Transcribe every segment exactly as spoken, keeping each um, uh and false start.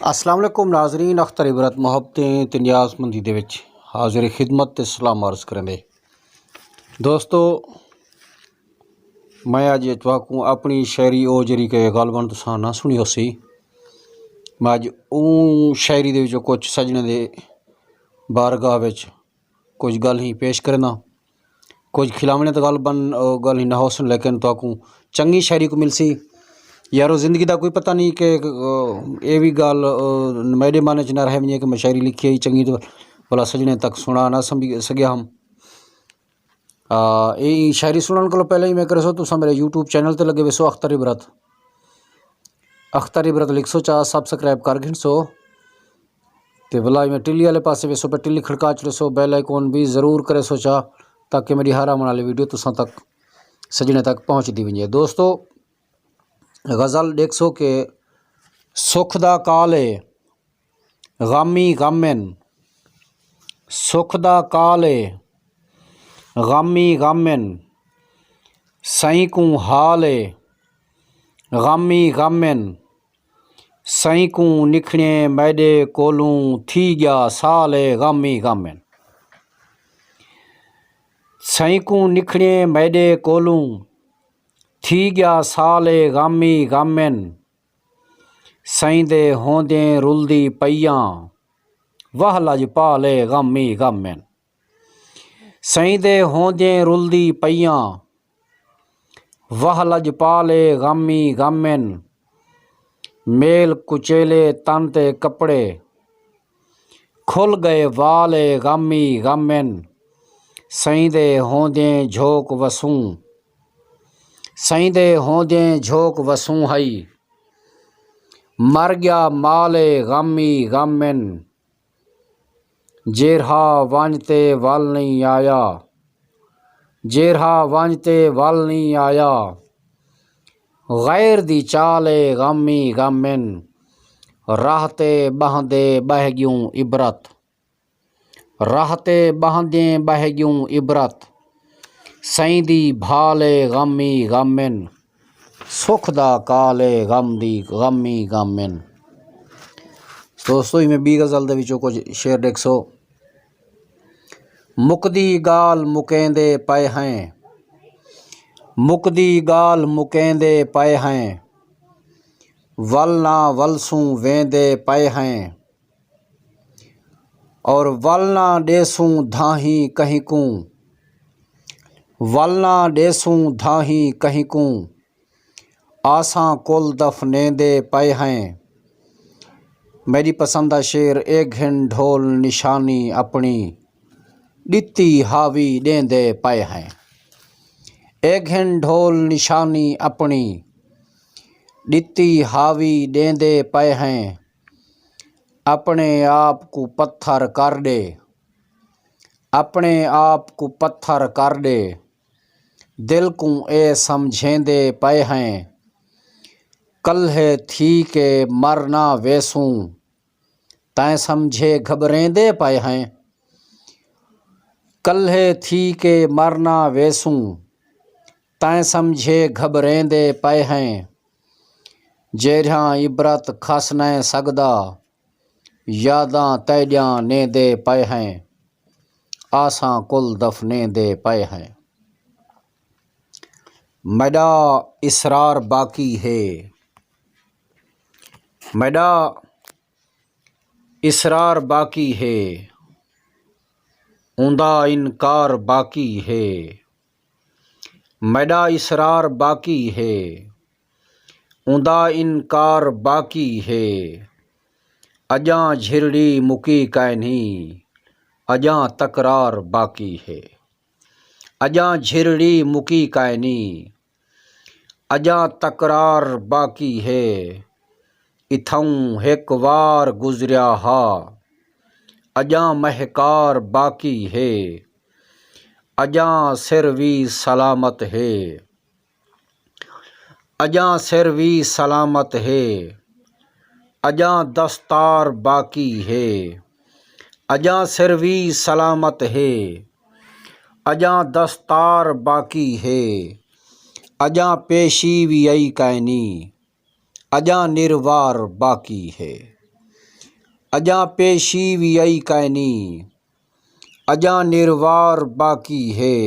السلام علیکم ناظرین، اختر عبرت محبتیں تے نیاز مندی دے وچ حاضر خدمت تے سلام عرض کریندے۔ دوستو، میں اڄ تہاکوں اپݨی شاعری او جیڑھی کہ غالباً تساں نہ سݨی ہوسی، میں اڄ اوں شاعری دے وچوں کجھ سڄݨیں دے بارگاہ وچ کجھ ڳالھیں پیش کرینداں۔ کجھ کھلاوݨے تاں غالباً، آ، ڳالھیں نہ ہوسن، لیکن تہاکوں چنڳی شاعری کوں ملسی۔ یارو، زندگی دا کوئی پتہ نہیں کہ، آ، اے وی ڳالھ، آ، میݙے من وچ نہ رہ ونڄے کہ میں شاعری لکھی ہئی چنڳی، تاں بھلا سڄݨیں تک سݨا نہ سمجھ سڳیا ہم۔ آ، اے شاعری سݨݨ کولوں پہلے ہی میں کریسو، تساں میرے یوٹیوب چینل تے لڳے ویسو اختر عبرت۔ اختر عبرت لکھسو چا، سبسکرائب کر گھنسو۔ تے ولا میں ٹلی والے پاسے ویسو پہ ٹلی کھڑکا چھڑسو، بیل آئیکن بھی ضرور کریسو چا، تاکہ میری ہر آوݨ والی ویڈیو تساں تک، سڄݨیں تک پہنچدی ونڄے۔ دوستو، غزل ݙیکھسو کہ سکھ دا کال ہے، غم ہی غم ہن۔ سکھ دا کال ہے، غم ہی غم ہن۔ سئیں کوں حال ہے، غم ہی غم ہن۔ سئیں کوں نکھڑیں میݙے کولوں، تھی ڳیا سال ہے، غم ہی غم ہن۔ سئیں کوں نکھڑیں میݙے کولوں، تھی ڳیا سال ہے، غم ہی غم ہن۔ سئیں دے ہوندیں رلدی پئیاں، واہ لڄپال ہے، غم ہی غم ہن۔ سئیں دے ہوندیں رلدی پئیاں، واہ لڄپال ہے، غم ہی غم ہن۔ میل کچیلے تن تے کپڑے، کھل ڳئے وال ہے، غم ہی غم ہن۔ سئیں دے ہوندیں جھوک وسوں، سئیں دے ہوندیں جھوک وسوں ہئی، مر ڳیا مال ہے، غم ہی غم ہن۔ جیرھا ونڄ تے ول نئیں آیا، جیرھا ونڄ تے ول نئیں آیا، غیر دی چال ہے، غم ہی غم ہن۔ راہ تے ٻہندے ٻہہ ڳیوں عبرت، راہ تے ٻہندیں ٻہہ ڳیوں عبرت، سئیں دی بھال ہے، غم ہی غم ہن۔ سکھ دا کال ہے، غم دی غم ہی غم ہن۔ دوستو، میں ٻی غزل دے وچوں کجھ شعر ݙیکھسو۔ مکدی ڳالھ مکیندے پئے ہیں، مکدی ڳالھ مکیندے پئے ہیں، ول نہ ولسوں ویندے پئے ہیں۔ اور ول نہ ݙیسوں دھاہیں کہیں کوں، ول نہ ݙیسوں دھاہیں کہیں کوں، آساں کل دفنیندے پئے ہیں۔ میݙی پسند دا شعر، اے گھن ڈھول نشانی اپݨی، ݙتی ہاوی ݙیندے پئے ہیں۔ اے گھن ڈھول نشانی اپݨی، ݙتی ہاوی ݙیندے پئے ہیں۔ اپݨے آپ کوں پتھر کر ݙے، اپݨے آپ کوں پتھر کر ݙے، دل کوں اے سمجھیندے پئے ہیں۔ کلھے تھی کے مر نہ ویسوں، تیں سمجھے گھبریندے پئے ہیں۔ کلھے تھی کے مر نہ ویسوں، تیں سمجھے گھبریندے پئے ہیں۔ جیرھاں عبرت کھس نئیں سڳدا، یاداں تیݙیاں نیندے پئے ہیں، آساں کل دفنیندے پئے ہیں۔ میݙا اصرار باقی ہے، میݙا اصرار باقی ہے، اوندا انکار باقی ہے۔ میݙا اصرار باقی ہے، اوندا انکار باقی ہے۔ اڄاں جھرڑی مکی کائنی، اڄاں تکرار باقی ہے۔ اڄاں جھرڑی مکی کائنی، اڄاں تکرار باقی ہے۔ اتھاؤں ہک وار گزریا ہا، اڄاں مہکار باقی ہے۔ اڄاں سر وی سلامت ہے، اڄاں سر وی سلامت ہے۔ اڄاں دستار باقی ہے، اڄاں سر وی سلامت ہے۔ اڄاں دستار باقی ہے، اڄاں پیشی وی آئی کائنی، اڄاں نروار باقی ہے۔ اڄاں پیشی وی آئی کائنی، اڄاں نروار باقی ہے۔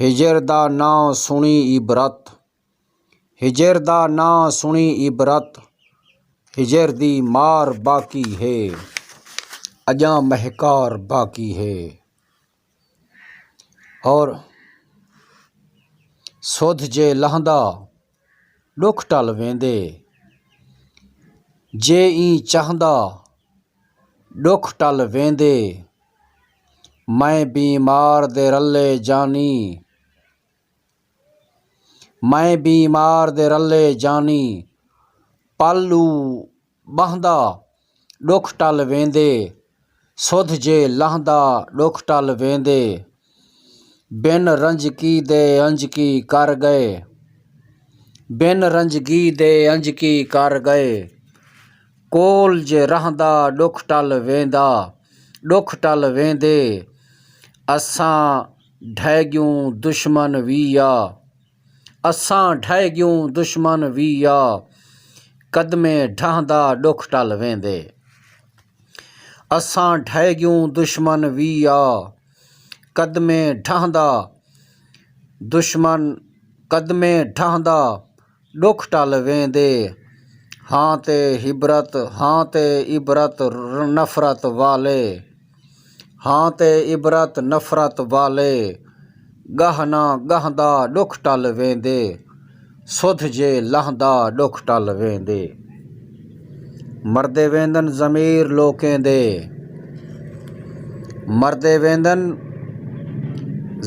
ہجر دا ناں سݨی عبرت، ہجر دا ناں سݨی عبرت، ہجر دی مار باقی ہے، اڄاں مہکار باقی ہے۔ اور سدھ جے لہندا ݙکھ ٹل ویندے، جے ایں چاہندا ݙکھ ٹل ویندے۔ میں بیمار دے رلے جانی، میں بیمار دے رلے جانی، پل ݙو ٻہندا ݙکھ ٹل ویندے، سدھ جے لہندا ݙکھ ٹل ویندے۔ بن رنجکی دے انجکی کر ڳئے، بن رنجکی دے انجکی کر ڳئے، کول جے رہندا ݙکھ ٹل ویندا، ݙکھ ٹل ویندے۔ اساں ڈھہہ ڳیوں دشمن وی آ، اساں ڈھہہ ڳیوں دشمن وی آ، قدمیں ڈھہندا ݙکھ ٹل ویندے۔ اساں ڈھہہ ڳیوں دشمن وی آ، قدمیں ڈھہندا دشمن، قدمیں ڈھہندا ݙکھ ٹل ویندے۔ ہاں تے عبرت، ہاں تے عبرت نفرت والے، ہاں تے عبرت نفرت والے، ڳاہ نہ ڳاہندا ݙکھ ٹل ویندے، سدھ جے لہندا ݙکھ ٹل ویندے۔ مردے ویندن ضمیر لوکیں دے، مردے ویندن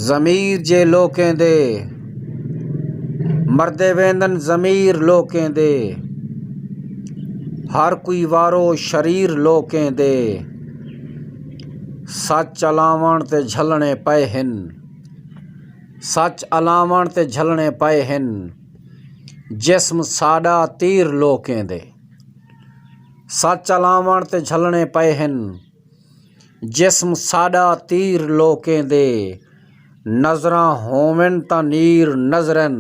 ضمیر جے لوکیں دے، مردے ویندن ضمیر لوکیں دے، ہر کوئی وارو شریر لوکیں دے۔ سچ الاوݨ تے جھلݨے پئے ہن، سچ الاوݨ تے جھلݨے پئے ہن، جسم ساݙا تیر لوکیں دے۔ سچ الاوݨ تے جھلݨے پئے ہن، جسم ساݙا تیر لوکیں دے۔ نظراں ہوون تاں نیر نظرن،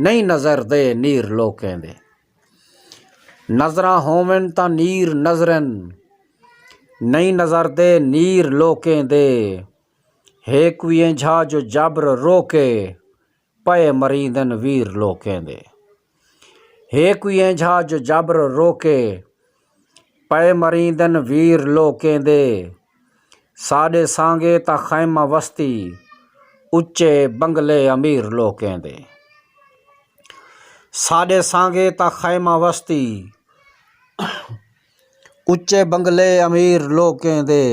نئیں نظردے نیر لوکیں دے۔ نظراں ہوون تاں نیر نظرن، نئیں نظردے نیر لوکیں دے۔ ہے کوئی اینجھا جو جبر روکے، پئے مریندن ویر لوکیں دے۔ ہے کوئی اینجھا جو جبر روکے، پئے مریندن ویر لوکیں دے۔ ساݙے سانگے تاں خیمہ وستی، اچے بنگلے امیر لوکیں دے۔ ساݙے سانگے تاں خیمہ وستی، اچے بنگلے امیر لوکیں دے۔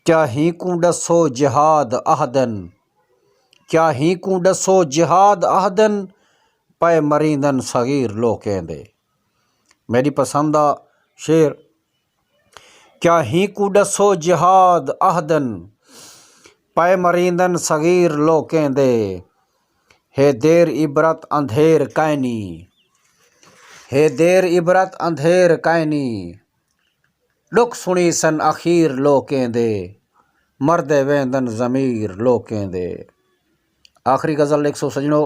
کیا ہینکوں ݙسو جہاد آہدن، کیا ہینکوں ݙسو جہاد آہدن، پئے مریندن صغیر لوکیں دے۔ میݙی پسند دا شعر، کیا ہینکوں ݙسو جہاد آہدن، پئے مریندن صغیر لوکیں دے۔ ہے دیر عبرت اندھیر کائنی، ہے دیر عبرت اندھیر کائنی، ݙکھ سݨیسن اخیر لوکیں دے، مردے ویندن ضمیر لوکیں دے۔ آخری غزل لکھسو سڄݨو۔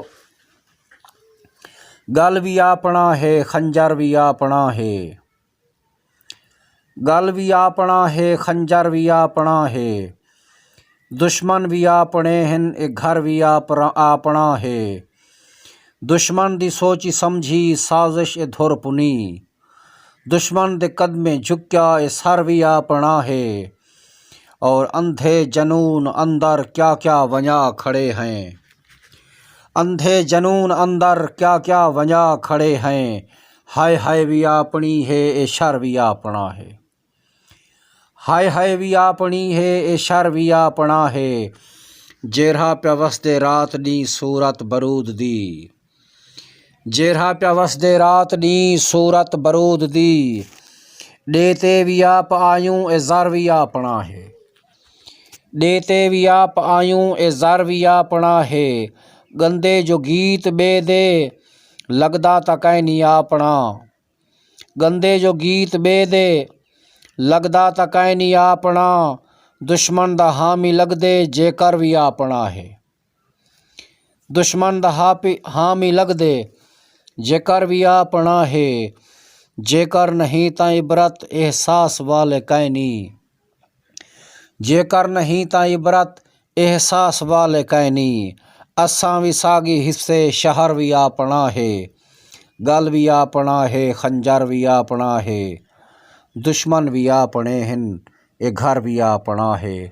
ڳل وی آپݨا ہے، خنجر وی آپݨا ہے، ڳل وی آپݨا ہے، خنجر وی آپݨا ہے، دشمن وی آپݨے ہن، اے گھر وی آپݨا، آپݨا ہے۔ دشمن دی سوچی سمجھی سازش اے دھر پنی، دشمن دے قدمیں جھکیا اے سر وی آپݨا ہے۔ اور اندھے جنون اندر کیا کیا ونڄا کھڑے ہیں، اندھے جنون اندر کیا کیا ونڄا کھڑے ہیں۔ ہائے ہائے وی آپݨی ہے، اے شر وی آپݨا ہے۔ ہائے ہائے وی آپݨی ہے، اے شر وی آپݨا ہے۔ جیرھا پیا وسدے رات ݙینہہ صورت برود دی، جیرھا پیا وسدے رات ݙینہہ صورت برود دی۔ ݙے تے وی آپ آیوں، اے زر وی آپݨا ہے، ݙے تے وی آپ آیوں، اے زر وی آپݨا ہے۔ ڳندے جو گیت ٻئے دے، لڳدا تاں کائنی آپݨا۔ ڳندے جو گیت ٻئے دے، لڳدا تاں کائنی آپݨا۔ دشمن دا حامی لڳدے، جیکر وی آپݨا ہے، دشمن دا حاپی، حامی لڳدے، جیکر وی آپݨا ہے۔ جیکر نہیں تاں عبرت احساس والے کائنی۔ جیکر نہیں تاں عبرت احساس والے کائنی۔ اساں وی ساڳی حصے، شہر وی آپݨا ہے، ڳل وی آپݨا ہے، خنجر وی آپݨا ہے، دشمن وی آپݨے ہن، اے گھر وی آپݨا ہے۔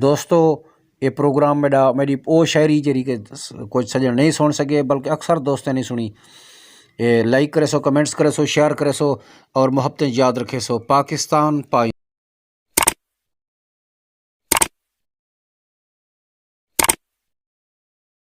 دوستو، اے پروگرام میݙا، میݙی او شاعری جیڑھی کہ س-، کجھ سڄݨ نہیں سُݨ سڳے، بلکہ اکثر دوستیں نہیں سُݨی۔ اے لائک کریسو، کمنٹس کریسو، شیئر کریسو اور محبتیں یاد رکھیسو۔ پاکستان پائی